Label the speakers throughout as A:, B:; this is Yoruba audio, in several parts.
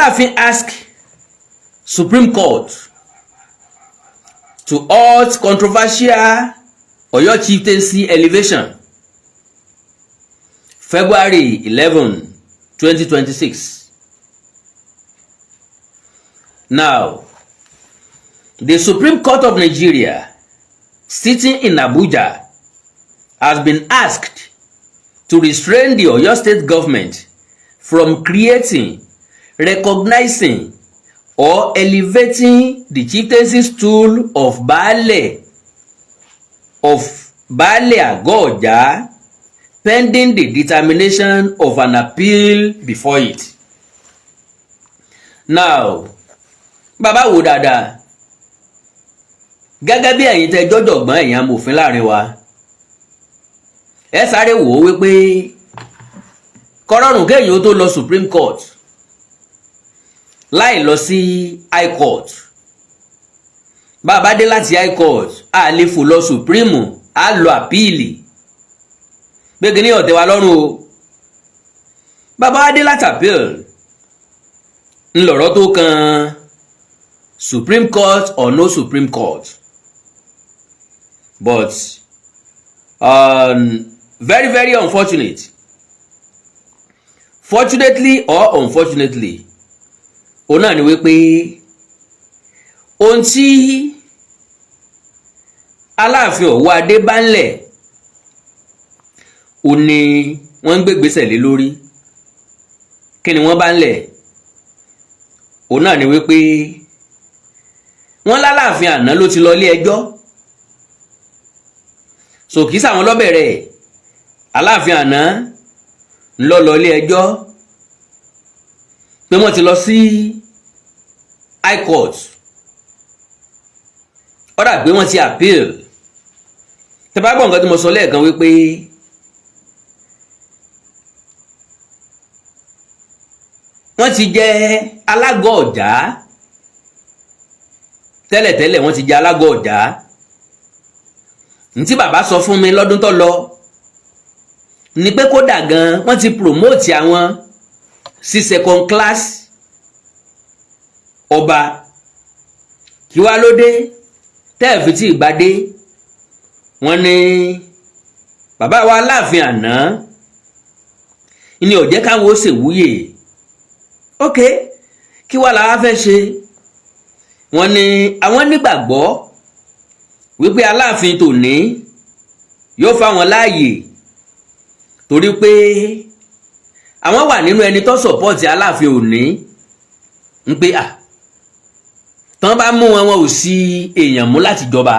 A: Aláàfin ask Supreme Court to halt controversial Ọ̀yọ́ chieftaincy elevation, February 11, 2026. Now, the Supreme Court of Nigeria, sitting in Abuja, has been asked to restrain the Oyo State government from creating, recognizing, or elevating the chieftaincy stool of Baale Ago Oja pending the determination of an appeal before it. Now, bàbá wo dáadáa, gẹ́gẹ́ bí ẹ̀yin tẹ́ jọ́jọ̀gbọ́n, ẹ̀yin amòfin láàrin wa, ẹ sáré wò ó wípé kọ́rọ́rùn kéèyàn ó tó lọ Supreme Court láì lọ sí High Court. Bàbá dé láti High Court, a lè fò lọ Supreme, a lọ appeal pé kí ní ọ̀tẹ̀ wa lọ́rùn o. Bàbá wa dé láti appeal, ńlọrọ̀ tó kan Supreme Court or no Supreme Court. But very, very unfortunate, fortunately or unfortunately, òun náà ni wípé ohun tí Aláàfin Ọ̀wọ́adé bá ń lẹ̀ ò ní wọ́n ń gbégbèsè lé lórí. Kí ni wọ́n bá ń lẹ̀? Òun náà ni wípé wọ́n lálàáfin àná ló ti lọ ilé ẹjọ́, so kì í sàwọn lọ́bẹ̀rẹ̀. Aláàfin àná ńlọ lọ ilé ẹjọ́ pé wọ́n ti lọ sí High Court, ó dà pé wọ́n ti appeal. Tẹ́ bá gbọ́ nǹkan tí mo sọ lẹ́ẹ̀kan wípé wọ́n ti jẹ́ alágọ̀ ọ̀já tẹ́lẹ̀tẹ́lẹ̀, wọ́n ti jẹ́ alágọ̀ ọ̀já. Ntí bàbá sọ fún mi lọ́dún tó lọ ni pé kódà gan wọ́n ti promote àwọn sí second class ọba. Kí wá ló dé tẹ́ẹ̀fì tí ìgbàdé? Wọ́n ní bàbá wa Aláàfin àná ni ò jẹ́ káwọn ó ṣèwúyè. Ok, kí wá la wá fẹ́ ṣe? Wọ́n ní àwọn nígbàgbọ́ wípé Aláàfin tòní yóò fáwọn láàyè, torí pé àwọn wà nínú ẹni tó support Aláàfin òní ń pé à tán bá mú wọn, wọn ò sí èèyàn mú láti jọba.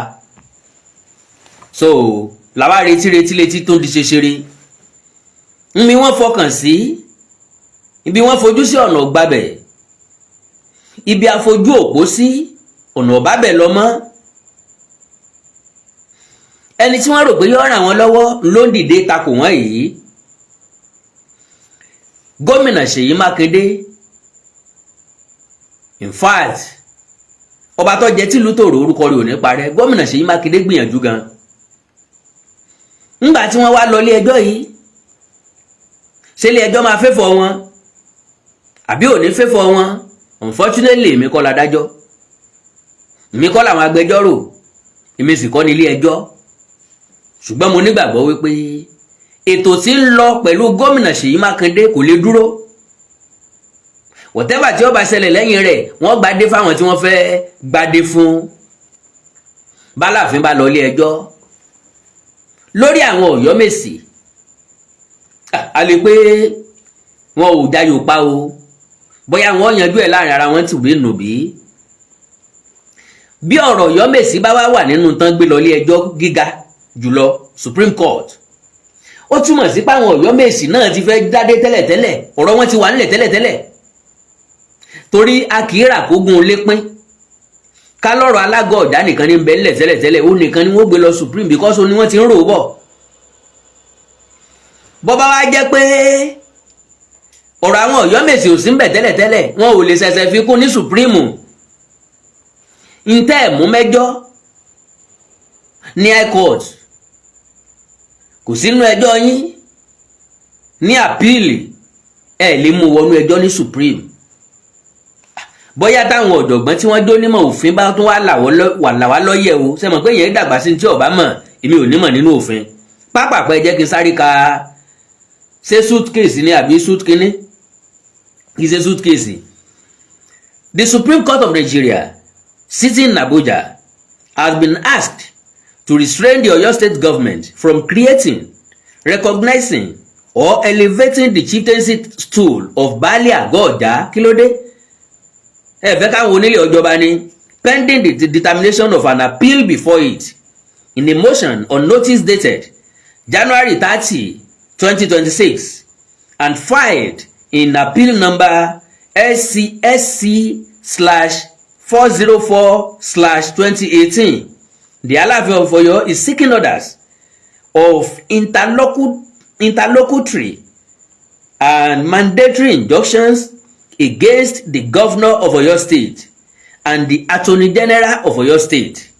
A: So làwa retí, retí, létí tó ń di ṣeṣere nbí wọ́n fọkàn sí, ibi wọ́n fojú sí, ọ̀nà gbabẹ̀, ibi àfojú òpó sí, ọ̀nà ọ̀bábẹ̀ lọ mọ́. Ẹni tí wọ́n rò pé yóò ràn wọ́n lọ́wọ́ ló ń dìde takò wọ́n yìí, Gómìnà Ṣèyí Mákindé. In fact, ọba tó jẹ tìlú tòrò, orúkọ rẹ̀ ò ní parẹ́. Gómìnà Ṣèyí Mákindé gbìyànjú gan ńgbà tí wọ́n wá lọ ilé ẹjọ́ yìí. Ṣé ilé ẹjọ́ máa favour wọn àbí ò ní favour wọn? Unfortunately, èmi kọ́ ládájọ́, èmi kọ́ làwọn agbẹjọ́rò, èmi sì kọ́ ní ilé ẹjọ́. Ṣùgbọ́n mo nígbàgbọ́ wípé ètò tí ń lọ pẹ̀lú Gómìnà Ṣèyí Mákindé kò lè dúró. Whatever tí ó bá ṣẹlẹ̀ lẹ́yìn rẹ̀, wọ́n gbadé fáwọn tí wọ́n fẹ́ gbadé fún. Báláàfin bá lọ ilé ẹjọ́ lórí àwọn Ọ̀yọ́mèsì, a lè pé wọn ò jayò pa o, bóyá wọn yanjú ẹ̀ láàrin ara wọn tìwé nùbí. Bí ọ̀rọ̀ Ọ̀yọ́mèsì bá wá wà nínú tán gbé lọ ilé ẹjọ́ gíga jùlọ, Supreme Court, ó túmọ̀ sí pé àwọn Ọ̀yọ́mèsì náà ti fẹ́ dádé tẹ́lẹ̀tẹ́lẹ̀, ọ̀rọ̀ wọn ti wà nílẹ̀ tẹ́lẹ̀tẹ́lẹ̀, torí a kì í rà kógun lépín ká lọ́rọ̀ alágọ̀ ọ̀dá nìkan ní bẹ́ẹ̀ nílẹ̀ tẹ́lẹ̀tẹ́lẹ̀. Ó nìkan ni wọ́n gbé lọ Supreme because ó ní wọ́n ti ń rò ó bọ̀. Bọ́ bá wá jẹ́ pé ọ̀rọ̀ àwọn Ọ̀yọ́mèsì ò sí ń bẹ̀ tẹ́lẹ̀tẹ́lẹ̀, wọn ò lè ṣẹ̀ṣẹ̀ fi kún ní Supreme. Ntẹ́ ẹ̀ mú mẹ́jọ́ ní High Court kò sínú ẹjọ́ yín ní appeal, ẹ̀ lè mú wọnú ẹjọ́ ní Supreme. Bóyá táwọn ọ̀jọ̀gbọ́n tí wọ́n jó nímọ̀ òfin bá tún wá là wá lọ́yẹ̀ o. Ṣe mọ̀ pé yẹn dàgbà sí tí ọba mọ̀? Èmi ò nímọ̀ nínú òfin. Pápákọ̀, ẹ jẹ́ kí n sáré ka. Ṣé suitcase ni àbí suit kínní? Kì í ṣe suitcase. The Supreme Court of Nigeria, sitting in Abuja, has been asked to restrain the Oyo State government from creating, recognizing or elevating the chieftaincy stool of Baálé Àgọ́ Ọ̀já. Kí ló dé? Ẹ fẹ́ káwọn onílé ọjọba ni, pending the determination of an appeal before it. In a motion on notice dated January 30, 2026 and filed in appeal number SCSC/404/2018, the Alaafin of Oyo is seeking orders of interlocutory and mandatory injunctions against the governor of Oyo State and the Attorney General of Oyo State.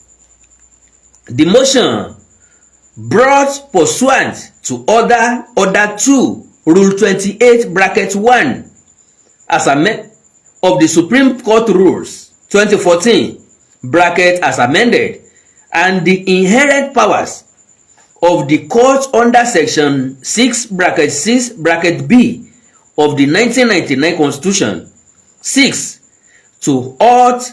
A: The motion, brought pursuant to Order 2 Rule 28 bracket 1 as amended of the Supreme Court Rules 2014 bracket as amended and the inherent powers of the court under section 6 bracket 6 bracket B of the 1999 Constitution, seeks to halt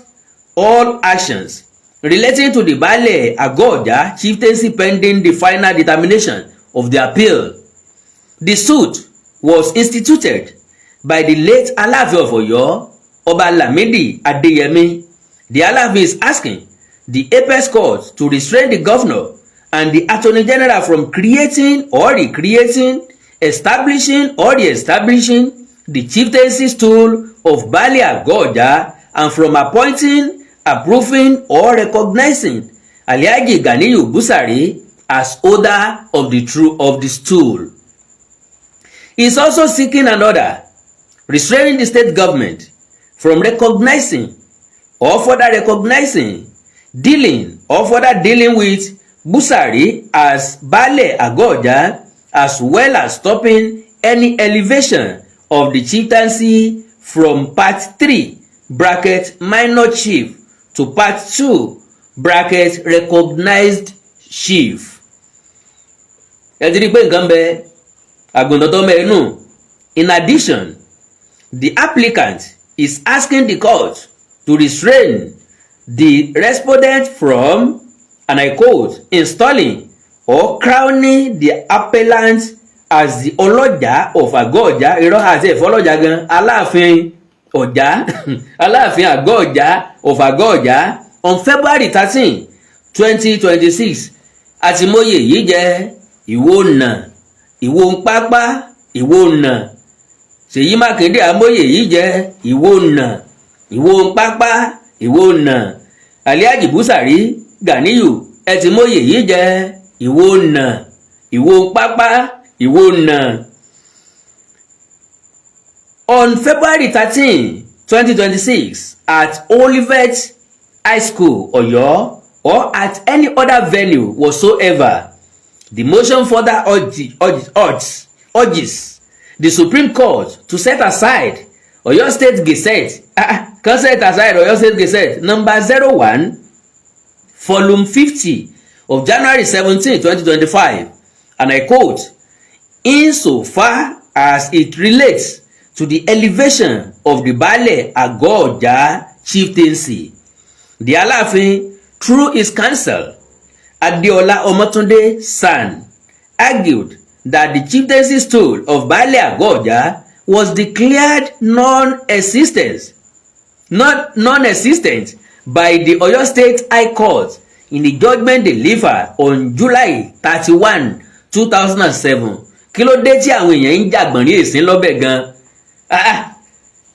A: all actions relating to the Baale Àgọ́ Ọ̀já chieftaincy pending the final determination of the appeal. The suit was instituted by the late Aláàfin of Ọ̀yọ́, Ọba Lamidi Adeyemi. The Aláàfin is asking the apex court to restrain the governor and the Attorney General from creating or recreating, establishing or re-establishing the chieftaincy stool of Baale Àgọ́ Ọ̀já and from appointing, approving or recognizing Alhaji Ganiyu Busari as holder of the stool. He is also seeking an order restraining the state government from recognizing or further recognizing, dealing or further dealing with Busari as Baale Àgọ́ Ọ̀já, as well as stopping any elevation of the chieftaincy from part 3 bracket minor chief to part 2 bracket recognized chief. Ẹ ti rí i pé nǹkan bẹ àgùntàn tó mẹ́nu. In addition, the applicant is asking the court to restrain the respondent from, and I quote, "installing or crowning the appellant as the Ọlọ́jà of Àgọ́ Ọ̀já." Irọ́ àti ẹ̀fọ́ ọlọ́jà gan, Aláàfin Ọ̀já, Aláàfin Àgọ́ Ọ̀já of Àgọ́ Ọ̀já on February 13, 2026. Àtìmọ́yè yìí jẹ́ ìwọ nà, ìwọ ń pápá, ìwọ nà. Ṣèyí Mákindé, àmọ́yè yìí jẹ́ ìwọ nà, ìwọ ń pápá, ìwọ nà. Alhaji Busari Ganiyu, ẹ ti mọ́yè yìí jẹ́, ìwọ nà, ìwọ ń pápá, ìwọ nà. On February 13, 2026 at Olivet High School, Oyo, or at any other venue whatsoever. The motion further urges the Supreme Court to set aside Oyo State Gazette, ah, kan set aside Oyo State Gazette number 01, volume 50 of January 17, 2025, and I quote, "insofar as it relates to the elevation of the Baale Àgọ́ Ọ̀já chieftaincy." The Aláàfin, through his counsel, Adeola Omotunde SAN, argued that the chieftaincy stool of Baale Àgọ́ Ọ̀já was declared non-existent, not non-existent by the Oyo State High Court in the judgment delivered on July 31, 2007. Kí ló dé tí àwọn èèyàn ń jàgbọ̀n ní èsín lọ́bẹ̀ gan-an?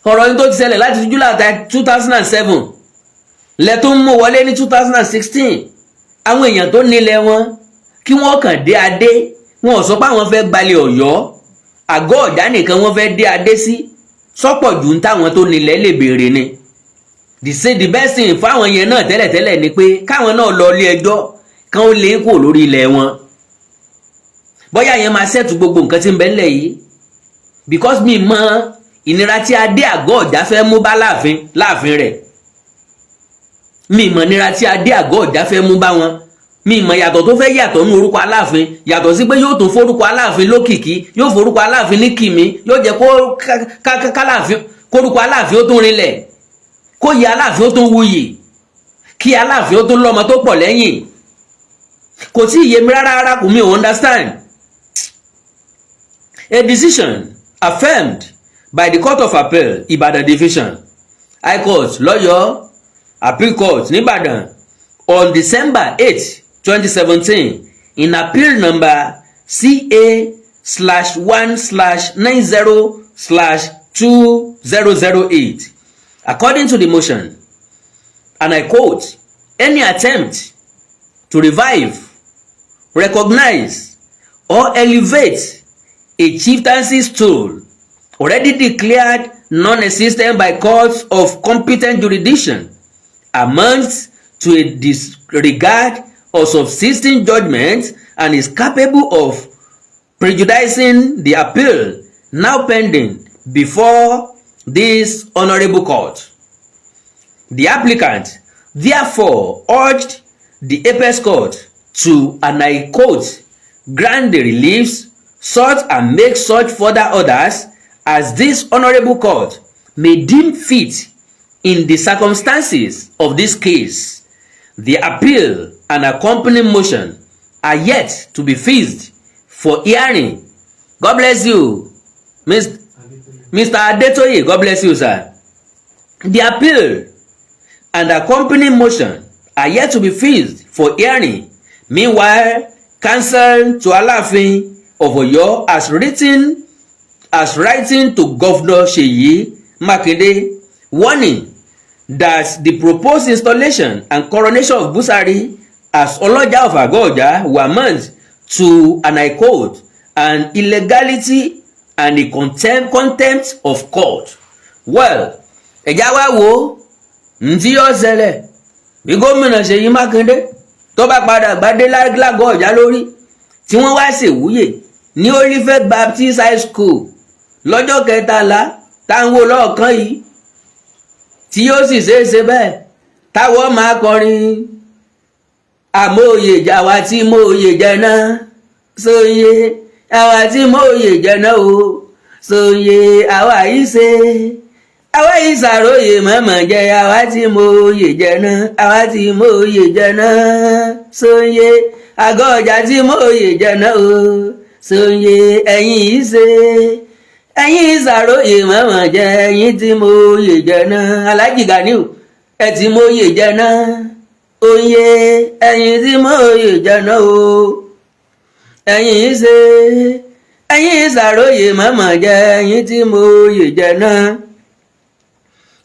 A: Ọ̀rọ̀ yìí tó ti ṣẹlẹ̀ láti July 2007 lẹ tó ń mú wọlé ní 2016. Àwọn èèyàn tó nílẹ̀ wọn, kí wọ́n kàn dé adé. Wọn ò sọ pé àwọn fẹ́ gbalẹ̀ Ọ̀yọ́. Àgọ́ Ọ̀já nìkan wọ́n fẹ́ dé adé sí. Sọ́pọ̀ jù ń táwọn tó nílẹ̀ lè béèrè ni. The say the best thing fáwọn yẹn náà tẹ́lẹ̀tẹ́lẹ̀ ni pé káwọn náà lọ ilé ẹjọ́ kán ó lé kúrò lórí ilẹ̀ wọn. Bóyá yẹn máa settle gbogbo nǹkan tí ń bẹ ńlẹ̀ yìí, because mi mọ Ìnira tí adé Àgọ́ Ọ̀já fẹ́ mú bá láàfin láàfin rẹ̀, mi mọ̀ nira tí adé Àgọ́ Ọ̀já fẹ́ mú bá wọn. Mi mọ̀ yàtọ̀ tó fẹ́ yàtọ̀ ní orúkọ Aláàfin, yàtọ̀ sí pé yóò tún forúkọ Aláàfin lókìkí, yóò forúkọ Aláàfin ní kìmí, yóò jẹ́ kó kálàfin kórúkọ Aláàfin ó tún rinlẹ̀, kó yẹ Aláàfin ó tún wuyì, kí Aláàfin ó tún lọ́mọ tó pọ̀ lẹ́yìn. Kò tí ì yé mi rárá rárá, kò mi ò understand. A decision affirmed by the Court of Appeal, Ibadan Division, High Court lọ́yọ̀ọ́, Appeal Court nìbàdàn, on December 8, 2017 in appeal number CA/1/90/2008. According to the motion, and I quote, "Any attempt to revive, recognize or elevate a chieftaincy stool already declared non-existent by courts of competent jurisdiction amounts to a disregard of subsisting judgment and is capable of prejudicing the appeal now pending before this honourable court. The applicant therefore urged the apex court to, and I quote, 'grant the reliefs sought and make such further orders as this honourable court may deem fit in the circumstances of this case.' The appeal and accompanying motion are yet to be fixed for hearing." God bless you, Mr. Adetoye. God bless you, sir. The appeal and accompanying motion are yet to be fixed for hearing. Meanwhile, counsel to Alaafin of Oyo has writing to Governor Seyi Makinde, warning that the proposed installation and coronation of Busari as Oloja of Ago-Oja were amount to, and I quote, "an illegality and a contempt of court." Well, ẹ̀já wá wo ntí yóò ṣẹlẹ̀ bí gómìnà Ṣèyí Mákindé tó bá padà gbadé lágọ̀ọ́ Ọ̀já lórí, tí wọ́n wá ṣèwúyè ní Olivet Baptist High School lọ́jọ́ 13 táwọn olóòkan yìí, tí yóò sì ṣeé ṣe bẹ́ẹ̀, táwọn máa kọrin àmóye jàwá tí mòye jẹ náà sóye, àwa tí mòye jẹ náà o sóye, àwa yìí ṣe, àwa yìí ṣàròyé mọ̀mọ́ jẹ, àwa tí mòye jẹ náà, àwa tí mòye jẹ náà sóye, Àgọ́ Ọjà tí mòye jẹ náà o sóye, ẹ̀yin yìí ṣe, ẹ̀yin ṣàròyé mọ̀mọ́ jẹ, ẹ̀yin tí mòye jẹ náà, Alhaji Ganiu, ẹ̀ tí mòye jẹ náà oyè, ẹ̀yin tí mòye jẹ náà o, ẹ̀yin ṣe, ẹ̀yin ṣàròyé mọ̀mọ́ jẹ, ẹ̀yin tí mòye jẹ náà.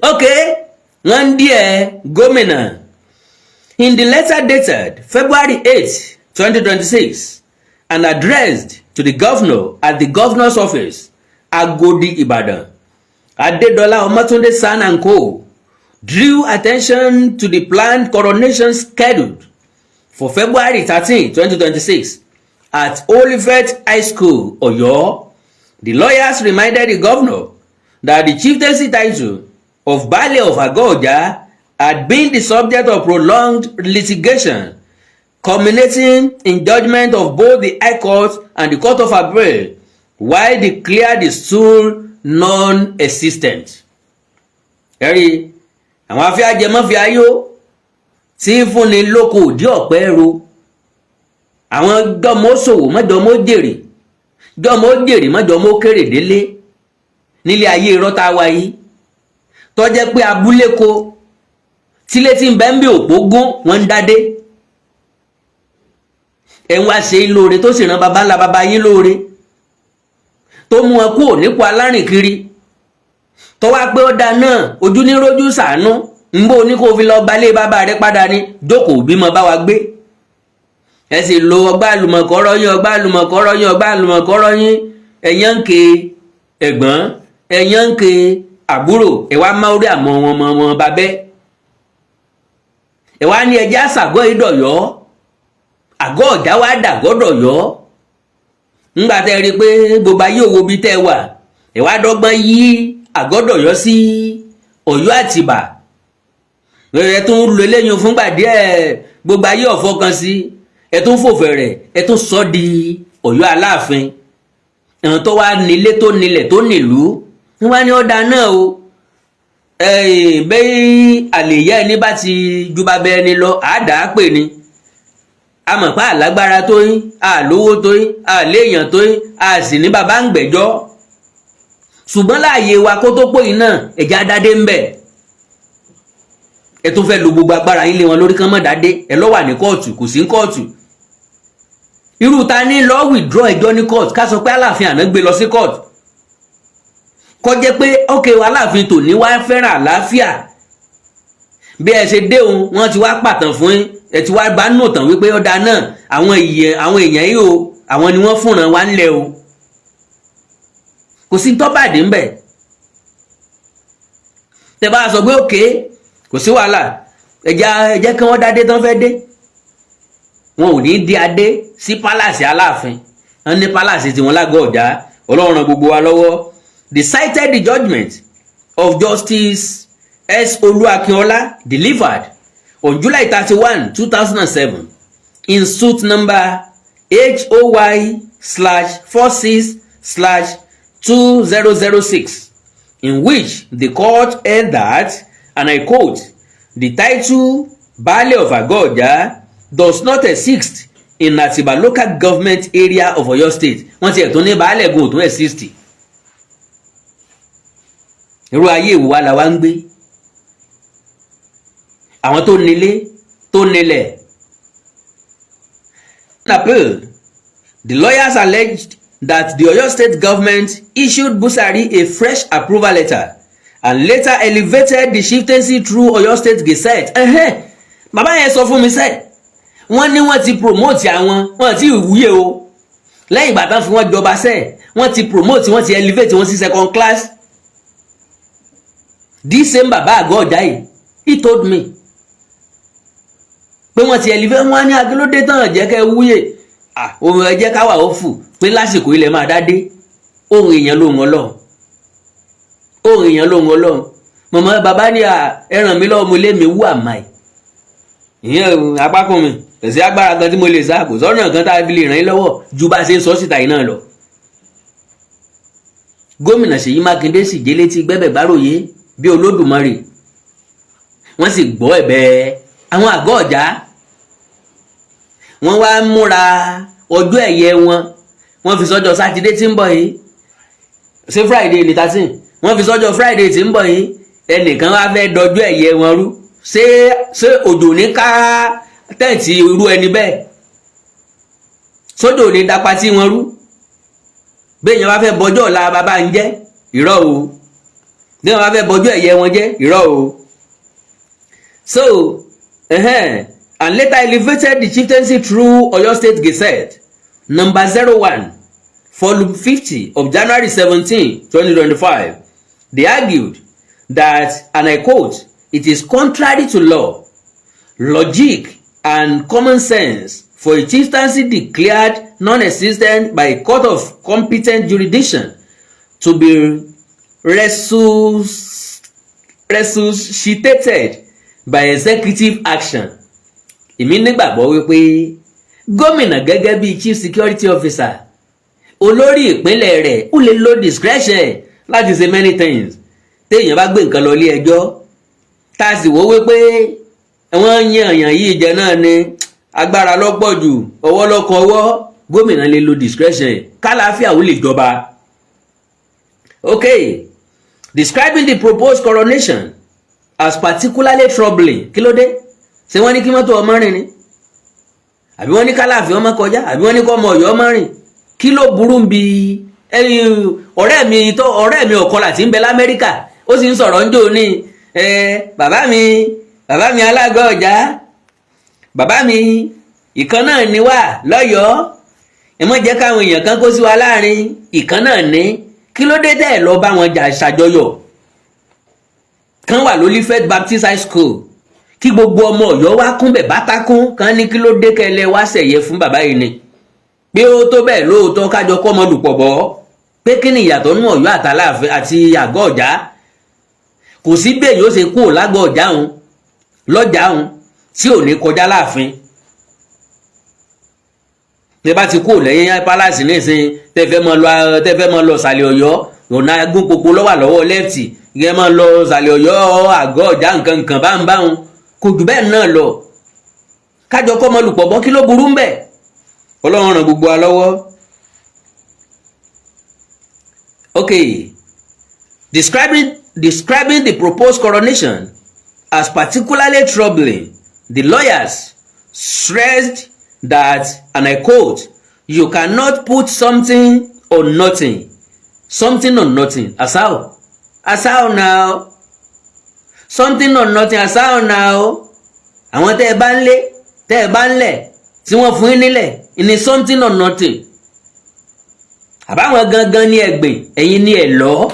A: Ok, wọ́n ń díẹ̀ gómìnà. In the letter dated February 8, 2026 and addressed to the governor at the governor's office, Agodi, Ibadan, Adedola Omotunde SAN and Co drew attention to the planned coronation scheduled for February 13, 2026 at Olivet High School, Oyo. The lawyers reminded the governor that the chieftaincy title of Baale of Ago-Oja had been the subject of prolonged litigation, culminating in judgment of both the High Court and the Court of Appeal, which declared the stool non-existent. Ẹ̀rí àwọn afíàjẹmọ́fíà yó tí fúnni lóko òdí ọ̀pẹ ro, àwọn jọmọ ṣòwò mọ́jọmọ́ jèrè, jọmọ jèrè mọ́jọmọ́ kéré délé nílé ayé irọ́ tá a wá yìí, tó jẹ́ pé abúlé ko tílé tí ń bẹ́ ń bí òpó gún wọ́n ń dádé. Ẹ̀ ń wá ṣe lóore tó sì ràn baba ńlá baba yín lóore, tó mú wọn kúrò nípò alárìnkiri, tó wá pé ó da náà, ojú ní rójú sàánú ń bó ní kó fi lọ gbalé bàbá rẹ padà ní jókòó bímọ bá wa gbé. Ẹ sì lo ọgbà àlùmọ̀kọ́rọ́ yín, ọgbà àlùmọ̀kọ́rọ́ yín, ọgbà àlùmọ̀kọ́rọ́ yín. Ẹ̀yàn ń ke ẹ̀gbọ́n, ẹ̀yàn ń ke àbúrò, ẹ̀ wá máa rí àmọ́ wọn mọ́ wọn babẹ́. Ẹ̀ wá ní ẹjẹ́ àṣàgọ́ ìdọ̀yọ́, Àgọ́ Ọ̀já wá dàgọ́dọ̀yọ́. Ńgbà tẹ́ rí i pé gbogbo ayé òwò bíi tẹ́ wà, ẹ̀ wá dọ́gbọ́n yí. Àgọ́dọ̀yọ́ sí Ọ̀yọ́ Àtìbà. Ẹ tún lo eléyìí fúngbà díẹ̀, gbogbo ayé ọ̀fọ́ sí, ẹ tún fòfẹ̀rẹ̀, ẹ tún sọ di Ọ̀yọ́ Aláàfin. Àwọn tó wá nílé, tó nílẹ̀, tó nílùú, wọ́n wá ní ọ̀dà náà o. Bẹ́ẹ̀ àlèyé ẹni bá ti ju bàbá ẹni lọ, àádáa pè ní a mọ̀ pé àlágbára tó yín, àlówó tó yín, àléèyàn tó yín, a sì ní bàbá ń gbẹ́jọ́. Ṣùgbọ́n láàyè wa kó tó pòyìn náà, ẹ̀já dádé ń bẹ̀. Ẹ tún fẹ́ lo gbogbo agbára yín lé wọn lórí kán mọ́ dádé. Ẹ lọ́ wà ní kóòtù, kò sí ní kóòtù. Irú ta ní lọ withdraw ẹjọ́ ní court? Ká sọ pé Aláàfin àná gbé lọ sí court, kó jẹ́ pé ok, Aláàfin tòní wá fẹ́ràn àlàáfíà. Bí ẹ ṣe dé òun, wọ́n ti wá pàtàn fún yín, ẹ ti wá bá nù tàn wípé ọ̀dà náà, àwọn èèyàn yìí o, àwọn ni wọ́n fúnra wa ńlẹ̀ o. Kò sí tọ́bàdé ńbẹ̀. Tẹ bá sọ pé ok, kò sí wàhálà, ẹja ẹjẹ kí wọ́n dádé tán fẹ́ dé, wọn ò ní di adé sí palace Aláàfin. Wọn ní palace tiwọn lágọ̀ọ́ ọ̀já. Ọlọ́run ràn gbogbo wa lọ́wọ́. They cited the judgment of Justice S. Olú-Akínọlá delivered on July 31, 2007 in suit number HOY/46/2006, in which the court held that, and I quote, "The title Baale of Ago-Oja does not exist in Atiba Local Government Area of Oyo State." Wọ́n ti ẹ̀tún ní baálẹ̀ gun òtún exist. Irú ayé ìwà la wá ń gbé? Àwọn tó nílé, tó nílẹ̀. Appeal, the lawyers alleged that the Oyo State government issued Busari a fresh approval letter and later elevated the chieftaincy through Oyo State Gazette. Bàbá yẹn sọ fún mi sẹ́, wọ́n ní wọ́n ti promote àwọn, wọ́n ti wúyè o. Lẹ́yìn ìgbà tán fi wọ́n jọba sẹ́, wọ́n ti promote, wọ́n ti elevate wọ́n sí second class. This same bàbá àgọ́ ọ̀já yìí, he told me pé wọ́n ti elevate wọ́n á ní agilódé tán jẹ́ kẹ́ wúyè ohun ẹ jẹ́ káwà ó fù pé lásìkò ilẹ̀ máa dá dé. Ohun èèyàn lóhun Ọlọ́run, ohun èèyàn lóhun Ọlọ́run. Mọ̀mọ́ bàbá ní ẹ ràn mí lọ́wọ́, mo lé mi wú àmàì ìyẹn apákan mi. Kò sí agbára kan tí mo lè sá, kò sọ́nà kan tá a fi lè ràn yín lọ́wọ́ ju bá a ṣe ń sọ síta yìí náà lọ. Gómìnà Ṣèyí Mákindé sì jẹ́ létí gbẹ́bẹ̀ gbáròyé bí Olódùmarè. Wọ́n sì gbọ́ ẹ̀bẹ̀ àwọn àgọ́ ọ̀já. Wọ́n wá múra ọjọ́ ẹ̀yẹ wọn. Wọ́n fi sọ́jọ́ Sátidé tí ń bọ̀ yìí. Ṣé Friday ní 13? Wọ́n fi sọ́jọ́ Friday tí ń bọ̀ yìí. Ẹnìkan wá fẹ́ dọjọ́ ẹ̀yẹ wọn rú. Ṣé òjò ní ká tent irú ẹni bẹ́ẹ̀? Sódò ní dapa tí wọn rú? Béèyàn bá fẹ́ bọjọ́ ọ̀la bàbá ń jẹ́, irọ́ o. Béèyàn bá fẹ́ bọjọ́ ẹ̀yẹ wọn jẹ́, irọ́ o. So and later elevated the chieftaincy through Oyo State Gazette number 01, volume 50 of January 17, 2025. They argued that, and I quote, "It is contrary to law, logic and common sense for a chieftaincy declared non-existent by a court of competent jurisdiction to be resuscitated by executive action." Èmi nígbàgbọ́ wípé gómìnà gẹ́gẹ́ bíi chief security officer, olórí ìpínlẹ̀ rẹ̀, ó lè lo discretion láti ṣe many things. Téèyàn bá gbé nǹkan lọ ilé ẹjọ́, tá a sì wò wípé wọ́n yan èèyàn yìí jẹ náà ni, agbára lọ́pọ̀ jù, ọwọ́ lọ́kọ̀ ọwọ́, gómìnà lè lo discretion kálàáfíà ó lè jọba. Okay, describing the proposed coronation as particularly troubling. Kí ló dé? Ṣé wọ́n ní kí mọ́tò ọmọ rìn ni? Àbí wọ́n ní kálàáfíà ọmọ kọjá? Àbí wọ́n ní kọ́ ọmọ Ọ̀yọ́ ọmọ rìn? Kí ló burú bí ọ̀rẹ́ mi tó ọ̀rẹ́ mi ọ̀kọlà tí ń bẹ l'Amẹ́ríkà, ó sì ń sọ̀rọ̀ ń jò ní bàbá mi, bàbá mi alágọ̀ ọ̀já, bàbá mi ìkan náà ni wà lọ́yọ̀ọ́. Ẹ mọ̀ jẹ́ káwọn èèyàn kan kó sí wa láàrin ìkan náà ní. Kí ló dé tẹ́ ẹ̀ lọ bá wọn jà ṣàjọyọ̀ kan wà lórí First Baptist High School, kí gbogbo ọmọ Ọ̀yọ́ wá kúnbẹ̀ bátákún kan ní kí ló dé kẹlẹ wá ṣẹ̀yẹ fún bàbá yìí ni pé ó tó bẹ́ẹ̀ lóòótọ́, kájọ kọ́ ọmọ lùpọ̀ bọ́ pé kí ni ìyàtọ̀ nínú Ọ̀yọ́ àtàláàfin àti àgọ́ ọ̀já? Kò sí bẹ́ẹ̀ yóò ṣe kúrò lágọ̀ọ́ ọ̀já òun lọ́jà òun tí ò ní kọjá láàfin. Tẹ bá ti kúrò lẹ́yìn palace nísìnyí, tẹ fẹ́ mọ lọ sàlẹ̀ Ọ̀yọ́, ọ̀nà Agúnpòpò ló wà lọ́wọ́ left. Ìyẹn mọ lọ sàlẹ̀ Ọ̀yọ́, àgọ́ ọ̀já, nǹkan nǹkan báńbáwọn, kò jù bẹ́ẹ̀ náà lọ. Kájọ kọ́ ọmọ lùpọ̀ bọ́, kí ló burú ń bẹ̀? Ọlọ́run ràn gbogbo wa lọ́wọ́. Okay, describing the proposed coronation as particularly troubling, the lawyers stressed that, and I quote, "You cannot put something on nothing." Something on nothing, as how? As how now? Something on nothing, as how now? Àwọn tẹ́ ẹ bá ń lé, tẹ́ ẹ bá ń lẹ̀, tí wọ́n fún yín nílẹ̀ ní something on nothing, àbáwọn gangan ní ẹ̀gbìn, ẹ̀yin ní ẹ̀ lọ́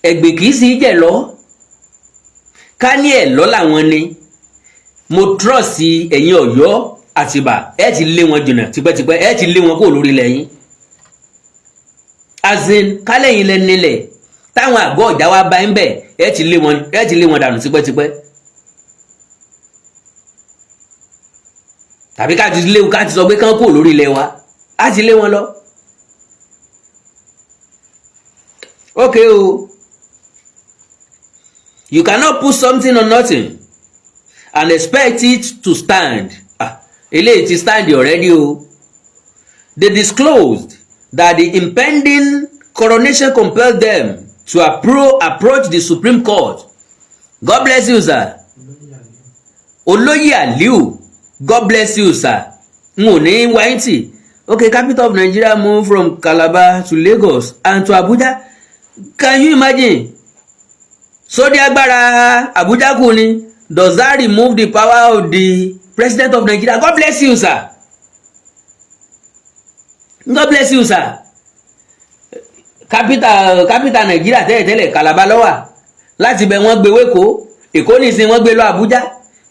A: ẹ̀gbìn, kì í sì jẹ̀ lọ́. Ká ní ẹ̀ lọ́ làwọn ni, mo trust ẹ̀yin Ọ̀yọ́ Àtìbà, ẹ ti lé wọn jìnnà tipẹ́tipẹ́, ẹ ti lé wọn kúrò lórí ilẹ̀ yín. As in, kálẹ̀yìn lẹ nílẹ̀ táwọn àgọ́ ọ̀já wa bá ń bẹ̀, ẹ ti lé wọn dànù tipẹ́tipẹ́, tàbí ká ti léwu, ká ti sọ pé kán kúrò lórí ilẹ̀ wa, á ti lé wọn lọ. Okay o, you cannot put something on nothing and expect it to stand. Ah, eléyìí ti stand already o. They disclosed that the impending coronation compelled them to approach the Supreme Court. God bless you, sir. Olóyè Aliu, God bless you, sir. N ò ní wáyé tì. Okay, capital of Nigeria move from Calabar to Lagos and to Abuja. Can you imagine? Sódì agbára Abuja kù ni. Does that remove the power of the president of Nigeria? God bless you, sir. God bless you, sir. Capital Nigeria tẹ́lẹ̀tẹ́lẹ̀, Calabar ló wà. Láti bẹ̀, wọ́n gbé wéko Èkó, nísìnyí wọ́n gbé lọ Abuja.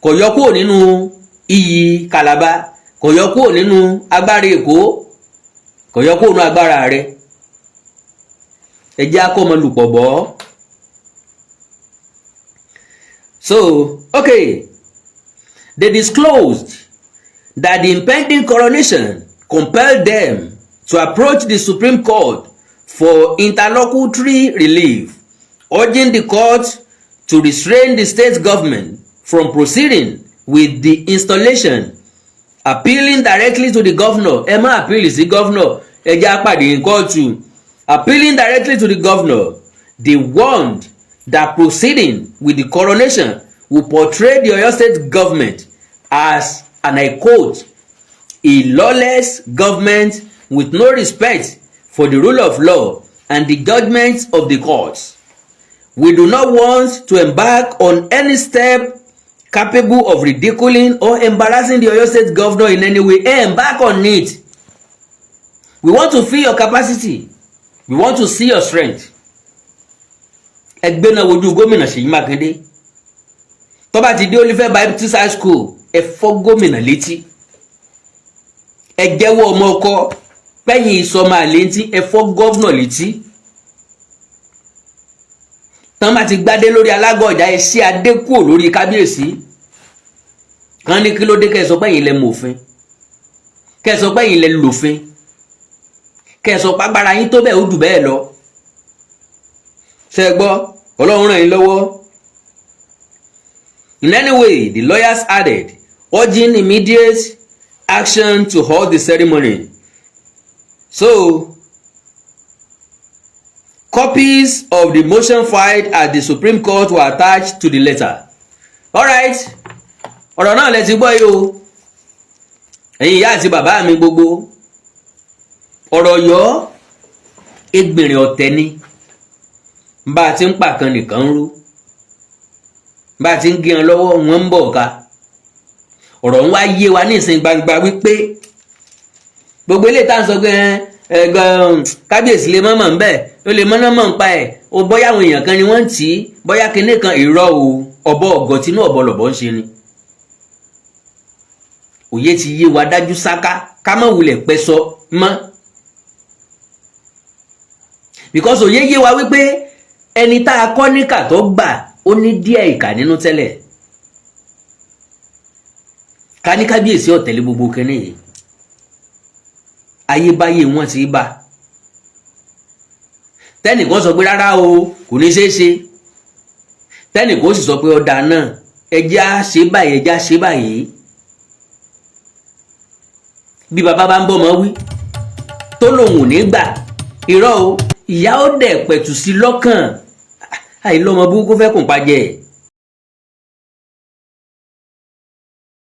A: Kò yọ kúrò nínú iyì Calabar, kò yọ kúrò nínú agbára Èkó, kò yọ kúrò nínú agbára rẹ̀. Ẹ jẹ́ akọ́mọlùpọ̀ bọ́. So okay, they disclosed that the impending coronation compelled them to approach the Supreme Court for interlocutory relief, urging the court to restrain the state government from proceeding with the installation. Appealing directly to the governor, ẹ má appeal sí governor, ẹ jẹ́ á pàdé ní kóòtù. Appealing directly to the governor, they warned that proceeding with the coronation will portray the Oyo State government as, and I quote, "a lawless government with no respect for the rule of law and the judgments of the courts. We do not want to embark on any step capable of ridiculing or embarrassing the Oyo State governor in any way." Embark on it. We want to feel your capacity. We want to see your strength. Ẹgbẹ́ náà wojú gómìnà Ṣèyí Mákindé. Tó bá ti dé Olífẹ́ Baptist High School, ẹ fọ́ gómìnà létí. Ẹ jẹ́wọ́ ọmọ ọkọ pẹ́yìn ìsọmọ àléntí, ẹ fọ́ governor létí. Tán bá ti gbádé lórí alágọ̀ ọ̀jà, ẹ sí adé kúrò lórí kábíyèsí kan ní kí ló dé? Kẹ́ ẹ sọ pé ẹ̀yin lẹ mọ̀fin, kẹ́ ẹ sọ pé ẹ̀yin lẹ lòfin, kẹ́ ẹ sọ pàgbára yín tó bẹ́ẹ̀, ó jù bẹ́ẹ̀ lọ. Ṣe é gbọ́? Ọlọ́run ràn yín lọ́wọ́. In any way, the lawyers added, urging immediate action to halt the ceremony. So, copies of the motion filed at the Supreme Court were attached to the letter. Alright, ọ̀rọ̀ náà lẹ ti gbọ́ yìí o, ẹ̀yin ìyá àti bàbá mi gbogbo. Ọ̀rọ̀ Ọ̀yọ́, ẹgbìnrin ọ̀tẹ̀ ni. Bá a ti ń pàkan nìkan ń rú, bá a ti ń gé wọn lọ́wọ́, wọn ń bọ̀ ká. Ọ̀rọ̀ ń wá yé wa ní ìsìn gbangba wípé gbogbo eléyìí tá à ń sọ pé ẹ̀gbọ́n kábíyèsí lè mọ̀mọ̀ ń bẹ̀, ó lè mọ́ná mọ̀ ń pa ẹ̀ ó, bóyá àwọn èèyàn kan ni wọ́n ń tì í, bóyá kinní kan, irọ́ o. Ọ̀bọ ọ̀gọ̀ tinú ọ̀bọ lọ̀bọ ń ṣe ni. Òye ti yé wa dájú sáká, ká má wulẹ̀ pẹ́ sọ mọ́, because òye yé wa wípé Ẹni tá a kọ́ níkà tó gbà, ó ní díẹ̀ ìkà nínú tẹ́lẹ̀. Ká ní kábíyèsí ò tẹ̀lé gbogbo kínní yìí, ayébáyé wọn ti bá tẹnìkan sọ pé rárá o, kò ní ṣeé ṣe. Tẹnìkan ó sì sọ pé ọ̀dà náà, ẹjẹ́ á ṣe báyìí, ẹjẹ́ á ṣe báyìí. Bí bàbá bá ń bọ́ ọmọ wí tó lòun ò ní gbà, irọ́ o, ìyá ó dẹ̀ pẹ̀tù sí lọ́kàn. Àìlọ́mọ burúkú fẹ́ kùn pàjẹ́.